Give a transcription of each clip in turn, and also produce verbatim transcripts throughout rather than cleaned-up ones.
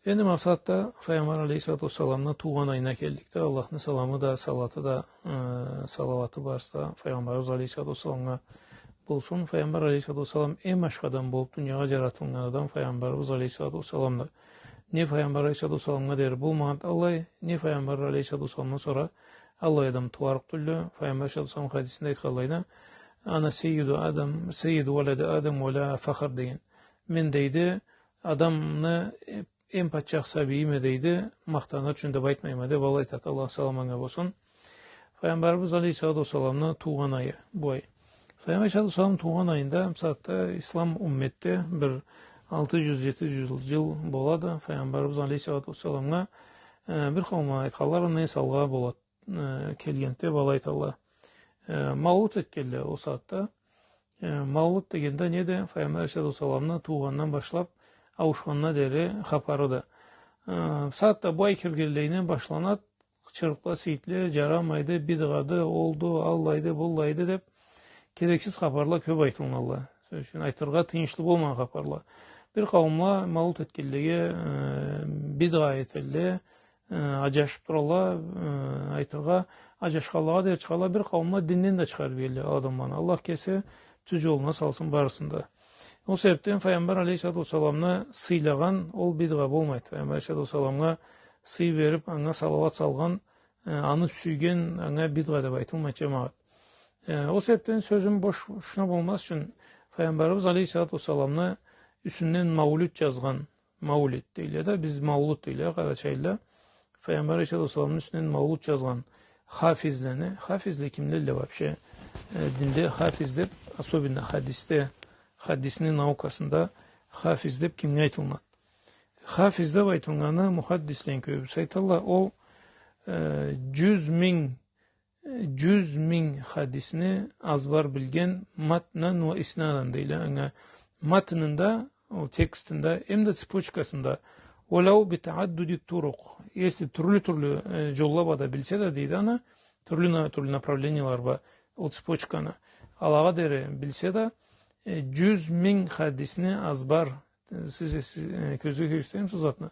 Энди макъсатда Файгъамбар алейхиссалату уассаламны туугъан айына келдик да, Аллахны саламы да, салаты да, э, салаваты барса Файгъамбарыбыз алейхиссалату уассаламгъа болсун. Файгъамбар алейхиссалату уассалам эм ашхы адам болуп дуниягъа джаратылгъан адам Файгъамбарыбыз алейхиссалату уассаламды. Не Файгъамбар алейхиссалату уассаламгъа дери болмагъанды аллай, не Файгъамбар алейхиссалату уассаламдан сора аллай адам тууарыкъ тюлдю. Файгъамбар алейхиссалату уассалам хадисинде айтханлайына: «Ана саййиду Адам, саййиду валади Адам ва ла фахр», — деген. «Мен, — дейди, — адамны, э, эм патчах сабийиме, — дейди, — махтаныр ючюн деп айтмайма», — деп алай айтады. Аллахны саламы анга болсун. Файгъамбарыбыз алейхиссалату уассаламны туугъан айы бу ай. Файгъамбар алейхиссалату уассалам туугъан айында, бусагъатда ислам умметде бир алты джюз, джети джюз джыл болады. Файгъамбарыбыз алейхиссалату уассаламгъа, э, бир къауумла айтханла, аны салгъа болады, э, келгенди деп алай айталла. Э, маулут этгенле ол сагъатда. Э, маулут дегенде неди? Файгъамбар алейхиссалату уассаламны туугъандан башлап ауушханына дери хапарыды. Э, сагъатда бу ай киргенлейине башланады, къычырыкъла, сейитле, джарамайды, бидгъады, олду, аллайды, быллайды деп, керексиз хапарла кёп айтылгъанла. Сёз ючюн, айтыргъа тыйыншлы болмагъан хапарла. Бир къауумла маулут этгенлеге, э, бидгъа этелле, э, аджашып туралла, э, айтыргъа, аджашханлагъа дери чыгъалла, бир къауумла динден да чыгъарып иелле адамланы. Аллах кеси тюз джолуна салсын барысын да. Ол себепден Файгъамбар алейхиссалату уассаламны сыйлагъан ол бидгъа болмайды. Файгъамбар алейхиссалату уассаламгъа сый берип, анга салауат салгъан, э, аны сюйген, анга бидгъа деп айтылмайды, джамагъат. Э, ол себепден сёзюм бош ушуна болмаз ючюн, Файгъамбарыбыз алейхиссалату уассаламны юсюнден маулют джазгъан, маулид дейле да, биз маулут дейле къарачайла. Файгъамбар алейхиссалату уассаламны юсюнден маулут джазгъан хафизлени, хафизле кимлелле вообще? Э, динде хафиз деп, особенно хадисде, хадисни наукасында хафиз деп кимге айтылынады? Хафиз деп айтылгъаны, мухаддислени кёбюсю айталла, ол, э, джюз минг, э, джюз минг хадисни азбар билген, матнан ва иснадан дейле анга. Матнында, ол текстинде, эм да цепочкасында, «ولو بتعدد الطرق». Если тюрлю-тюрлю, э, джолла бла да билсе да, дейди, аны, тюрлю на-, тюрлю направлениялары бла ол цепочканы алагъа дери билсе да, э, джюз минг хадисни азбар, э, сиз, сиз, э, кёзюгюзге кёргюзтейим сиз затны.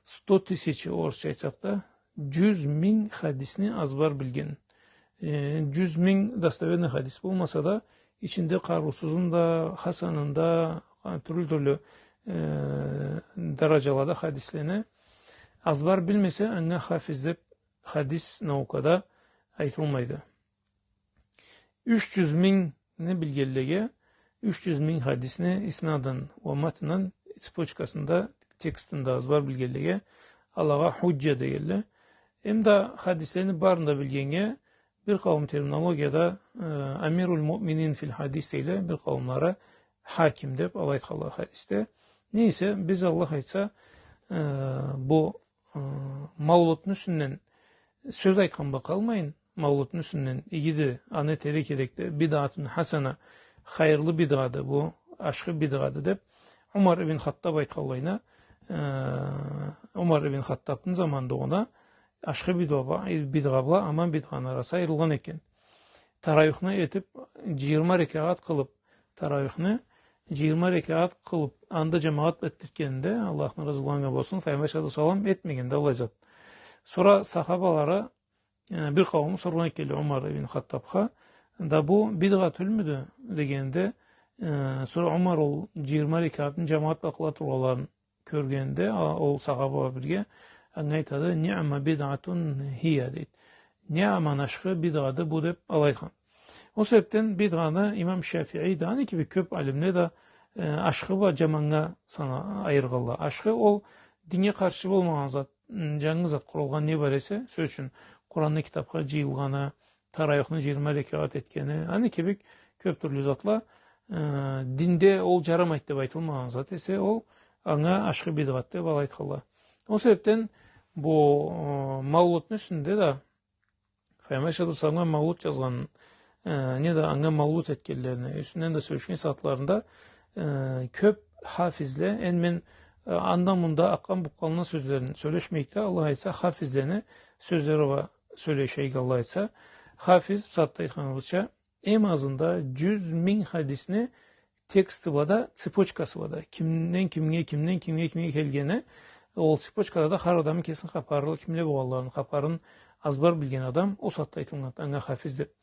Сто тысяч, орусча айтсакъ да, джюз минг хадисни азбар билген. Э, джюз минг достоверный хадис болмаса да, ичинде къарыусузун да, хасанын да, а, тюрлю-тюрлю, э, дараджалада хадислени азбар билмесе, анга хафиз деп хадис наукада айтылмайды. Юч джюз мингни билгенлеге, юч джюз минг хадисни иснадан ва матнан, цепочкасында, текстинде азбар билгенлеге, алагъа худжа дейдиле. Эм да хадислени барын да билгеннге, бир къауум терминологияда, э, амируль муъминин филь хадис дейле, бир къауумлары хаким деп алай айтханла хадисде. Нейсе, биз, Аллах айтса, э, бу, э, маулутну юсюнден сёз айтхан бла къалмайын, маулутну юсюнден, игиди, аны этерге керекди, бидъатун хасана, хайырлы бидъады бу, ашхы бидъады деп, Умар ибн Хаттаб айтханлайына, э, Умар ибн Хаттабны заманында огъуна ашхы бидъа бла, бидъа бла аман бидъаны арасы айырылгъан экен. Тарауихни этип, джыйырма рекагъат къылып, тарауихни джыйырма рекагъат къылып, анда джамагъат бла этдиргенинде, Аллахны разылыгъы анга болсун, Файгъамбар саллаллаху алейхи ва саллам этмегенди аллай зат. Сора сахабалары, э, бир къаууму соргъан экенле Умар ибн Хаттабха, да бу бидъа тюлмюдю дегенде, э, сора Умар ол джыйырма рекагъатны джамагъат бла къыла тургъанларын кёргенде, а, ол сахаба бла бирге, анга айтады: «Ниъма бидъатун хия», — дейди. «Не аман ашхы бидъады бу», — деп алай айтхан. Ол себепден бидъаны имам Шафиий да, аны кибик кёп алимле да, э, ашхы бла джаманнга сана-, айыргъанла. Ашхы ол динге къаршы болмагъан зат, м, джангы зат къуралгъан не бар эсе, сёз ючюн, Къуранны китабха джыйылгъаны, тарауихни джыйырма рекагъат этгени, аны кибик кёп тюрлю затла, э, динде ол джарамайды деп айтылмагъан зат эсе, ол анга ашхы бидъат деп алай айтханла. Ол себепден бу, э, маулутну юсюнде да, Файгъамбар саллаллаху алейхи ва салламгъа маулут джазгъан, э, не да анга маулут этгенлерини юсюнден да сёлешген сагъатларында, э, кёп хафизле, энди мен, э, анда-мында акъгъан-букъгъанла сёзлерин сёлешмейик да, Аллах айтса, хафизлени сёзлери бла сёлешейик, Аллах айтса. Хафиз, бусагъатда айтханыбызча, эм азында джюз минг хадисни тексти бла да, цепочкасы бла да, кимден кимге, кимден кимге, кимге келгени, Ол цепочкада да хар адамны кесини хапары, кимле болгъанларын хапарын азбар билген адам, ол сагъатда айтылынады анга хафиз деп.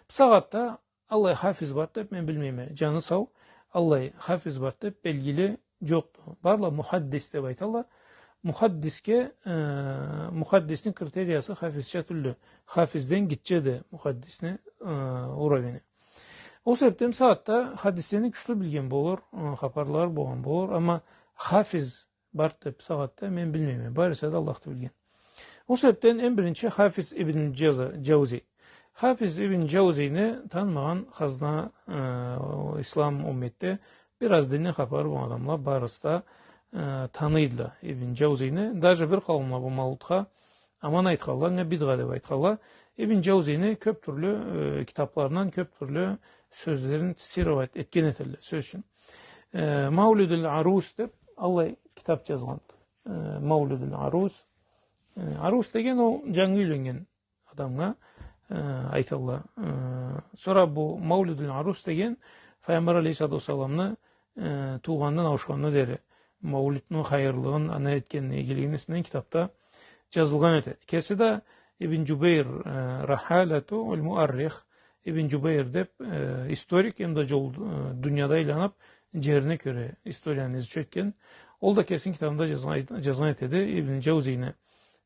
Бусагъатда аллай хафиз барды деп мен билмейме. Джаны сау, аллай хафиз барды деп белгили джокъду. Барла мухаддис деп айталла. Мухаддисге, э, мухаддисни критериясы хафизча тюлдю. Хафизден гитчеди мухаддисни, э, уровени. Ол себепден бусагъатда хадислени кючлю билген болур, э, хапарлары болгъан болур, амма хафиз барды деп бусагъатда мен билмейме. Бар эсе да Аллахды билген. Ол себепден эм биринчи Хафиз ибн Джаза-, Джаузи. Хафиз ибн Джаузини танымагъан хазна, э, ислам умметде бир аз динден хапары болгъан адамла барысы да, э, таныйдыла Ибн Джаузини. Даже бир къауумла бу маулутха аман айтханла, анга бидгъа деп айтханла. Ибн Джаузини кёп тюрлю, э, китапларындан кёп тюрлю сёзлерин цитировать этген этелле. Сёз ючюн, э, Маулидул Арус деп аллай китап джазгъанды. Э, Маулидул Арус. Э, Арус деген ол джангы юйленнген адамгъа, э, айталла. Э, сора бу Маулидул Арус деген Файгъамбар алейхиссалату уассаламны, э, туугъанындан ауушханына дери маулутну хайырлыгъын, аны этгенин, игилигин юсюнден китапда джазылгъан этеди. Кеси да Ибн Джубейр, э, Рахалату аль-Муаррих, Ибн Джубейр деп, э, историк, эм да джол, э, дунияда айланып, джерине кёре историяны изучать этген. Ол да кесини китабында джазгъан, джазгъан этеди, Ибн Джаузини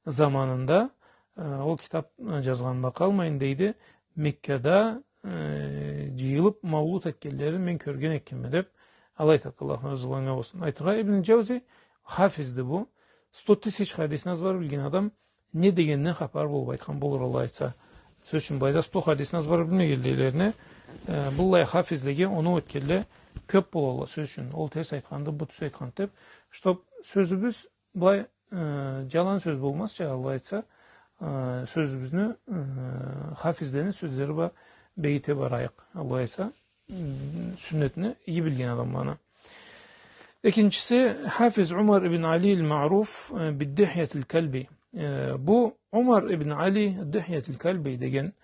заманында, э, ол китап, э, джазгъаныма къалмайын, дейди, Меккада, э, джыйылып маулут этгенлерин мен кёрген экенме деп, алай айтады, Аллахдан разылыкъ анга болсун. Айтыргъа, Ибн Джаузи хафизди бу. Сто тысяч хадисни азбар билген адам, не дегенинден хапар болуп айтхан болур, Аллах айтса. Сёз ючюн, былайда сто хадисни азбар билмегенлерине, э, быллай хафизлеге оноу этгенле кёп болалла, сёз ючюн. Ол терс айтханды, бу тюз айтханды деп, чтоб сёзюбюз былай, э, джалан сёз болмазча, Аллах айтса, э, сёзюбюзню, э, хафизлени сёзлери бла бегите барайыкъ, Аллах айтса, м, сюннетни иги билген адамланы. Экинчиси, Хафиз Умар ибн Али аль-Маъруф, э, би Дихьятиль Кальби. Э, бу Умар ибн Али Дихьятиль Кальби деген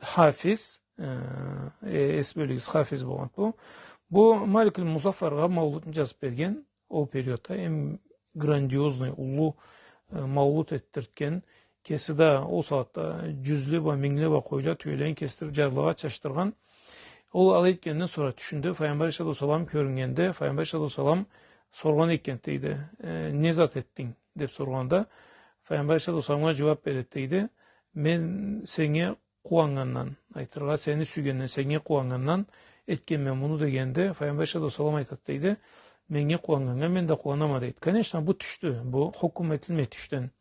хафиз, э, э, эс бёлюгюз, хафиз болгъан бу. Бу Малик аль-Музаффаргъа маулутну джазып берген, ол периодда эм грандиозный, уллу, э, маулут этдиртген, кеси да ол сагъатда джюзле бла, мингле бла къойла, тюелени кесдирип, джарлыгъа чачдыргъан. Ол алай этгенден сора тюшюнде Файгъамбар алейхиссалату уассалам кёрюннгенде, Файгъамбар алейхиссалату уассалам соргъан этгенди, дейди, э, не зат этдинг деп соргъанда, Файгъамбар алейхиссалату уассаламгъа джууап береди, дейди, мен сеннге къууаннгандан, айтыргъа, сени сюйгенден, сеннге къууаннгандан этгенме муну дегенде, Файгъамбар алейхиссалату уассалам айтады, дейди, меннге къууаннганнга мен да къууанама, дейди. Конечно, бу тюшдю, бу хукум этилмей тюшден.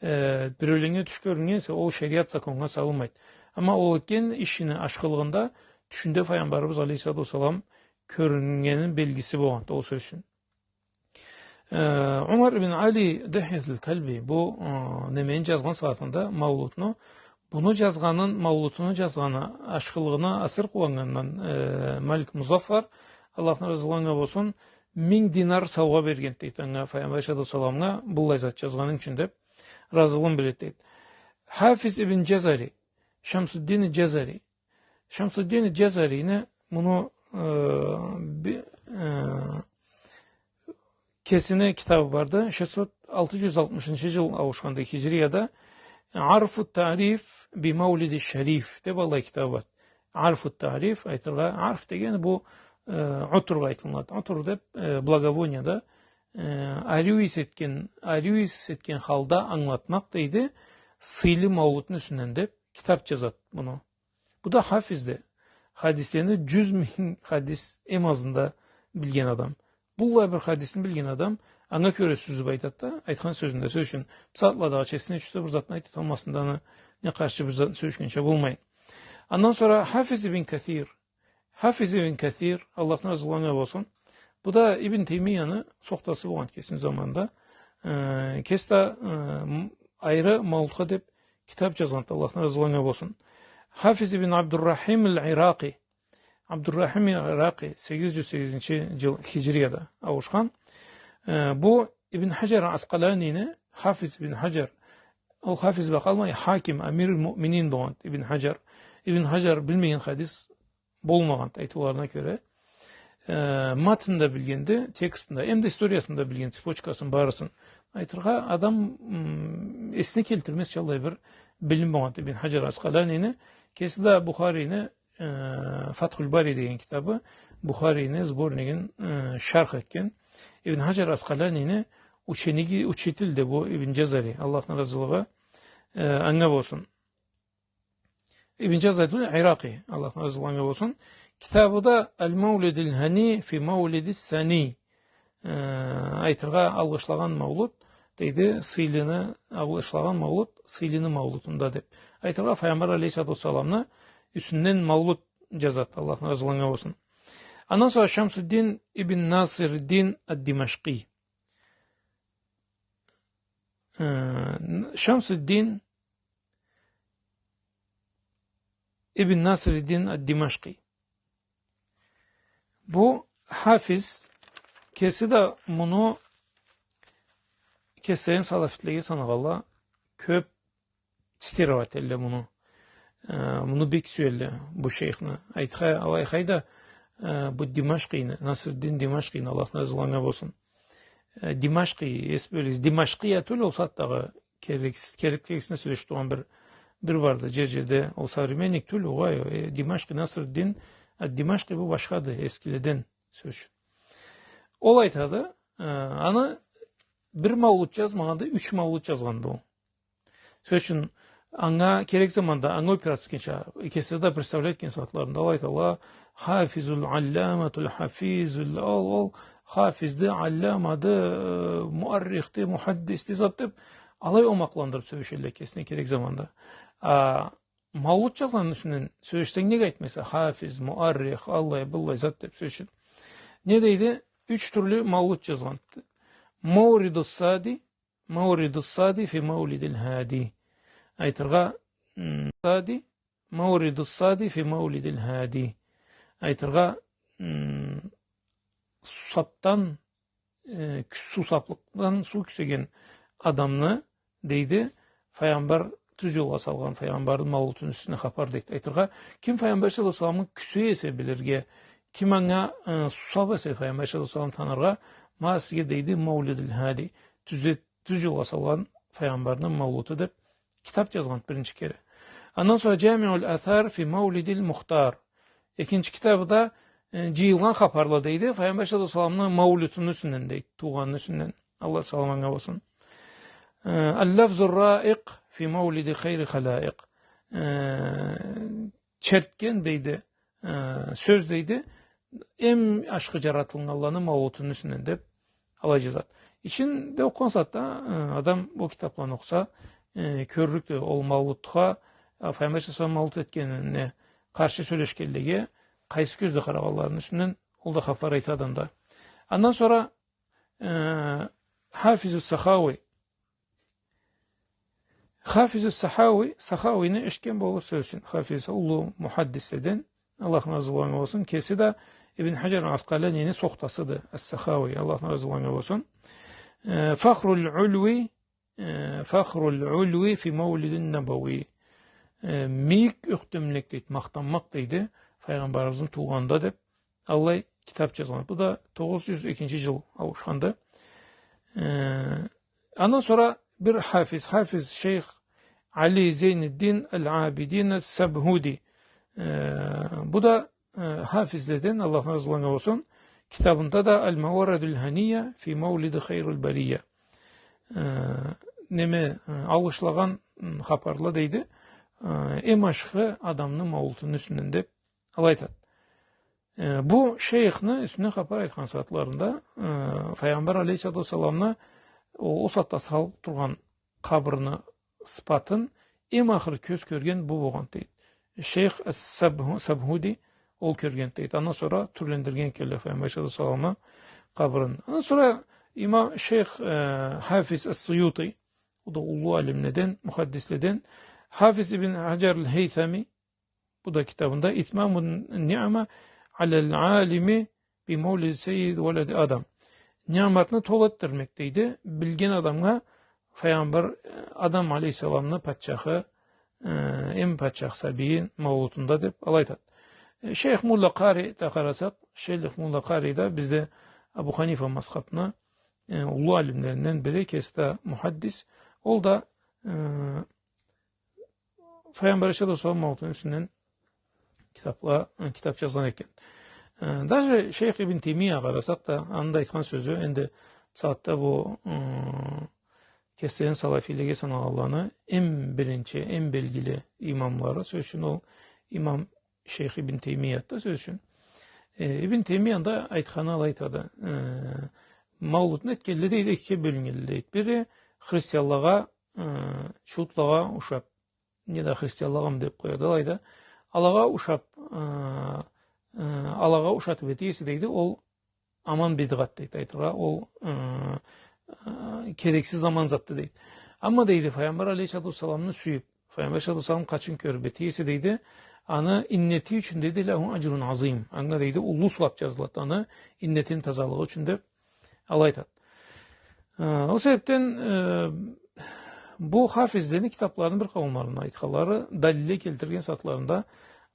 Э, биреуленнге тюш кёрюннген эсе, ол шериат законнга салынмайды. Амма ол этген ишини ашхылыгъында тюшюнде Файгъамбарыбыз алейхиссалату уассалам кёрюннгенини белгиси болгъанды, ол сёз ючюн. Э, Умар ибн Али Дихьятиль Кальби бу, э, немени джазгъан сагъатында, маулутну, буну джазгъанын, маулутну джазгъаны ашхылыгъына асыры къууаннгандан, э, Малик Музаффар, Аллахдан разылыкъ анга болсун, минг динар саугъа берген, дейди, анга, Файгъамбар алейхиссалату уассаламгъа быллай зат джазгъанынг ючюн деп, разылыгъын билдиреди, дейди. Хафиз ибн Джазари, Шамсуддин Джазари, Шамсуддин Джазарини муну, э, би-, э, кесини китабы барды. Шестьсот, алты джюз алтмышынчы джыл ауушханды хиджрияда. Арфу Тариф би Маулиди Шариф деп аллай китабы бар. Арфу Тариф, айтыргъа, арф деген бу, э, утургъа айтылынады. Утур деп, э, благовония да, э, ариу ийис этген, ариу ийис этген халда ангылатмакъ, дейди, сыйлы маулутну юсюнден деп китап джазады муну. Бу да хафизди. Хадислени джюз минг хадис эм азында билген адам. Быллай бир хадисни билген адам, анга кёре сюзюп айтады да, айтхан сёзюнде, сёз ючюн, бусагъатладагъыча эсине тюшсе бир затны айталмазсынг да, аны не къаршы бир затны сёлешгенча болмайын. Андан сора Хафиз ибн Касир. Хафиз ибн Касир, Аллахдан разылыкъ анга болсун. Бу да Ибн Теймияны сохтасы болгъан кесини заманында. Э, кеси да, э, м-, айры маулутха деп китап джазгъанды, Аллахдан разылыкъ анга болсун. Хафиз ибн Абдуррахим аль-Иракъи. Абдуррахим аль-Иракъи, сегиз джюз сегизинчи джыл хиджрияда ауушхан. Э, бу Ибн Хаджар Аскъаланини, Хафиз Ибн Хаджар, ол Хафиз бла къалмай, хаким, амир аль-муъминин болгъанды Ибн Хаджар. Ибн Хаджар билмеген хадис болмагъанды, айтыуларына кёре. Э, матнын да билгенди, текстин да, эм да историясын да билген, цепочкасын, барысын. Айтыргъа, адам, м, эсине келтирмезча аллай бир билим болгъанды Ибн Хаджар Аскъаланини. Кеси да Бухарини, э, Фатхуль Бари деген китабы, Бухарини сборнигин, э, шарх этген. Ибн Хаджар Аскъаланини учениги, учитель да бу Ибн Джазари, Аллахны разылыгъы, э, анга болсун. Ибн Джазари Иракъи, Аллахны разылыгъы анга болсун. Китабы да «Аль-Маулидиль Хани фи Маулидис Сани». Э, айтыргъа, алгъышлагъан маулут, дейди, сыйлыны, алгъышлагъан маулут сыйлыны маулутунда деп. Айтыргъа, Файгъамбар алейхиссалату уассаламны юсюнден маулут джазады, Аллахны разылыгъы анга болсун. Андан сора Шамсуддин ибн Насирдин ад-Димашкъи. Э, Шамсуддин ибн Насриддин ад-Димашкъи. Бу хафиз, кеси да муну кеслерин салафитлеге санагъанла, кёп цитировать этелле муну. Э, муну бек сюелле, бу шейхни. Айтха-, алай хайда, э, бу Димашкъини, Насриддин Димашкъини, Аллахны разылыгъы анга болсун. Э, Димашкъи, эс бёлегиз, Димашкъия тюл, ол сагъатдагъы керек-, кереклигисине сёлешип тургъан бир, бир барды, джер-джерде ол современник тюл, огъай, э, Димашкъи Насриддин, а Димашкъи бу башхады, эскиледен сёз. Ол айтады, э, аны бир маулут джазмагъанды, юч маулут джазгъанды ол. Сёз ючюн, анга керек заманда, анга опираться этгенча, кеслери да представлять этген сагъатларында, алай айталла, хафизул алламатул хафизул, ол, ол хафизди, алламады, э, муаррихди, мухаддисди, зат деп, алай омакъландырып сёлешелле кесине керек заманда. А маулут джазгъанны юсюнден сёлешсенг, неге айтмайса, хафиз, муаррих, аллай, быллай зат деп, сёз ючюн. Не дейди? Юч тюрлю маулут джазгъан. Мауридус сади, Мауридус сади фи маулидил хади. Айтыргъа, м, сади, Мауридус сади фи маулидил хади. Айтыргъа, м, сусапдан, э, кю-, сусаплыкъдан суу кюсеген адамны, дейди, Файгъамбар тюз джолгъа салгъан, Файгъамбарны маулутуну юсюнден хапар, дейди. Айтыргъа, ким Файгъамбар саллаллаху алейхи ва салламны кюсе эсе билирге, ким анга, э, сусап эсе Файгъамбар саллаллаху алейхи ва саллам таныргъа, ма сизге, дейди, Маулидил Хади, тюз, тюз джолгъа салгъан Файгъамбарны маулуту деп, китап джазгъан биринчи кере. Андан сора Джамиуль Асар фи Маулидиль Мухтар. Экинчи китабы да, э, джыйылгъан хапарла, дейди, Файгъамбар саллаллаху алейхи ва салламны маулутуну юсюнден, дейди, туугъанны юсюнден. Аллах салам анга болсун. Э, Аль-Лафзур Раикъ фи Маулиди Хайри Халаикъ. Э, чертген, дейди, э, сёз, дейди, эм ашхы джаратылгъанланы маулутуну юсюнден деп, алай джазады. Ичинде окъугъан сагъатда, э, адам бу китапланы окъуса, э, кёрлюкдю ол маулутха, э, Файгъамбар саллаллаху алейхи ва саллам маулут этгенине къаршы сёлешгенлеге къайсы кёзде къарагъанларыны юсюнден ол да хапар айтады анда. Андан сора, э, Хафизу Сахауи. Хафизу Сахауи, Сахауини эшитген болурсуз сёз ючюн. Хафиз уллу мухаддиследен, Аллахны разылыгъы анга болсун. Кеси да Ибн Хаджар Аскъаланини сохтасыды, Ас-Сахауи, Аллахны разылыгъы анга болсун. Э, Фахруль Ульви, э, Фахруль Ульви фи Маулидин Набави. Э, мийик ёхтемлик, дейди, махтанмакъ, дейди, Файгъамбарыбызны туугъанында деп, аллай китап джазгъан. Бу да тогъуз джюз экинчи джыл ауушханды. Э, андан сора бир хафиз, хафиз шейх Али Зейниддин Аль-Абидин Ас-Сабхуди. Э, бу да, э, хафизледен, Аллахны разылыгъы анга болсун, китабында да Аль-Мауарадуль Хания фи Маулиди Хайруль Бария. Э, неме, э, алгъышлагъан, м, хапарла, дейди, э, эм ашхы адамны маулутуну юсюнден деп, алай айтады. Э, бу шейхни юсюнден хапар айтхан сагъатларында, э, Файгъамбар алейхиссалату уассаламны ол, ол сагъатда салып тургъан къабырны сыфатын эм ахыр кёз кёрген бу болгъан, дейди. Шейх Ас-Сабху-, Сабхуди ол кёрген, дейди. Андан сора тюрлендирген экенле Файгъамбар алейхиссалату уассаламны къабырын. Андан сора имам шейх, э, хафиз Ас-Суюти, ол да уллу алимледен, мухаддиследен, хафиз Ибн Хаджар Аль-Хейтами, бу да китабында Итмамун ниъма аляль алими би маулиди саййид валади Адам. Ниъматны толу этдирмек, дейди, билген адамгъа Файгъамбар, э, Адам алейхиссаламны патчахы, э, эм патчах сабийин маулутунда деп алай айтады. Э, шейх Мулла Къари да къарасакъ, шейх Мулла Къари да бизде Абу Ханифа мазхабны э, уллу алимлеринден бири, кеси да мухаддис. Ол да, э, Файгъамбар алейхиссалату уассалам маулутуну юсюнден китапла, э, китап джазгъан экен. Э, даже шейх Ибн Теймия къарасакъ да, аны да айтхан сёзю, энди бусагъатда бу, э, кеслерин салафийлеге санагъанланы эм биринчи, эм белгили имамлары, сёз ючюн, ол имам шейх Ибн Теймиятды, сёз ючюн. Э, Ибн Теймияны да айтханы алай айтады. Э, маулутну этгенле, дейди, экиге бёлюннген, дейди. Бири христианлагъа, э, чуутлагъа ушаб, неда христианлагъамы деб къояды алайда. Алагъа ушаб, э, э, алагъа ушатыб эте эсе, дейди, ол аман бидгъат, дейди, айтыргъа, ол, э, э, керексиз аман затды, дейди. Амма, дейди, Файгъамбар алейхиссалату уассаламны сюйюб, Файгъамбар алейхиссалату уассаламны къачан кёрюб эте эсе, дейди, аны иннети ючюн, дейди, «Лаху аджрун азим». Анга, дейди, уллу сууаб джазылады, аны иннетини тазалыгъы ючюн деб, алай айтады. Э, ол себебден, э, бу хафизлени китабларыны бир къауумларына айтханлары, далилле келтирген сагъатларында,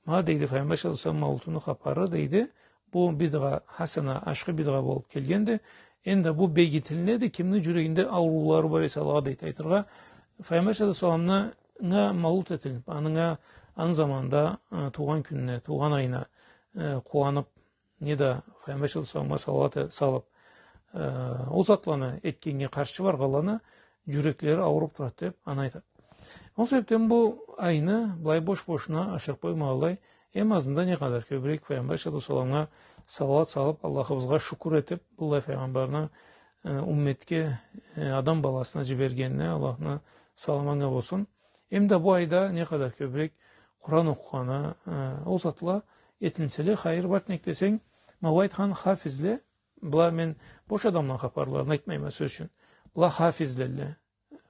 ма, дейди, Файгъамбар алейхиссалату уассалам маулутуну хапары, дейди, бу бидгъа хасана, ашхы бидгъа болуб келгенди. Энди бу бегитилинеди кимни джюрегинде ауруулары бар эсе алагъа, дейди, айтыргъа. Файгъамбар алейхиссалату уассаламны, нга маулут этилиб, анынга, аны заманында, э, туугъан кюнюне, туугъан айына, э, къууаныб, неда Файгъамбар алейхиссалату уассаламгъа салауат салыб, э, ол затланы этгеннге къаршы баргъанланы джюреклери ауруб турады деб, аны айтады. Ол себебден бу айны былай бош-бошуна ашырыб къоймагъанлай, эм азында не къадар кёбюрек Файгъамбар алейхиссалату уассаламгъа салауат салыб, Аллахыбызгъа шукур этиб, быллай Файгъамбарны, э, умметге, э, адам баласына джибергенине Аллахны саламы анга болсун. Эм да бу айда не къадар кёбюрек Къуран окъугъаны, э, ол затла этилинселе хайыр бар. Нек десенг, ма бу айтхан хафизле, была мен бош адамланы хапарларын айтмайма, сёз ючюн. Была хафизлелле.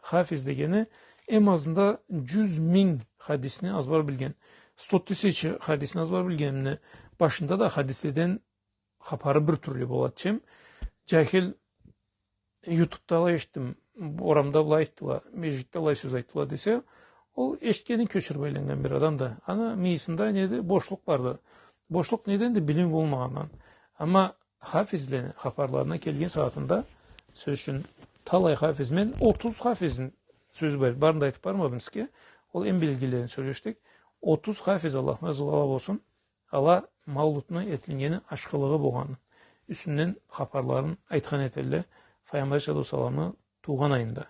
Хафиз дегени, эм азында джюз минг хадисни азбар билген. Сто тысяч хадисни азбар билгенни башында да хадиследен хапары бир тюрлю болады, чем джахил, ютубда алай эшитдим, орамда былай айтдыла, межгитде былай сёз айтдыла десе, ол эшитгенин кёчюрюб айланнган бир адамды. Аны мыйысында неди? Бошлукъ барды. Бошлукъ неденди? Билими болмагъандан. Амма хафизлени хапарларына келген сагъатында, сёз ючюн, талай хафиз, мен отуз хафизни, сёз бар, барын да айтыб бармадым сизге, ол эм белгилилерин сёлешдик. Отуз хафиз, Аллахдан разы болсун, ала маулутну этилгени ашхылыгъы болгъаны юсюнден хапарларын айтхан этелле Файгъамбар алейхиссалату уассаламны туугъан айында.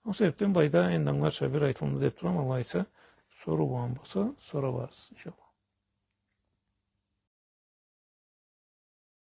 Ол себебден былайда энди англарча бир айтылынды деб турама, алай эсе, соруу болгъан болса, сораб барырсыз, иншаллах.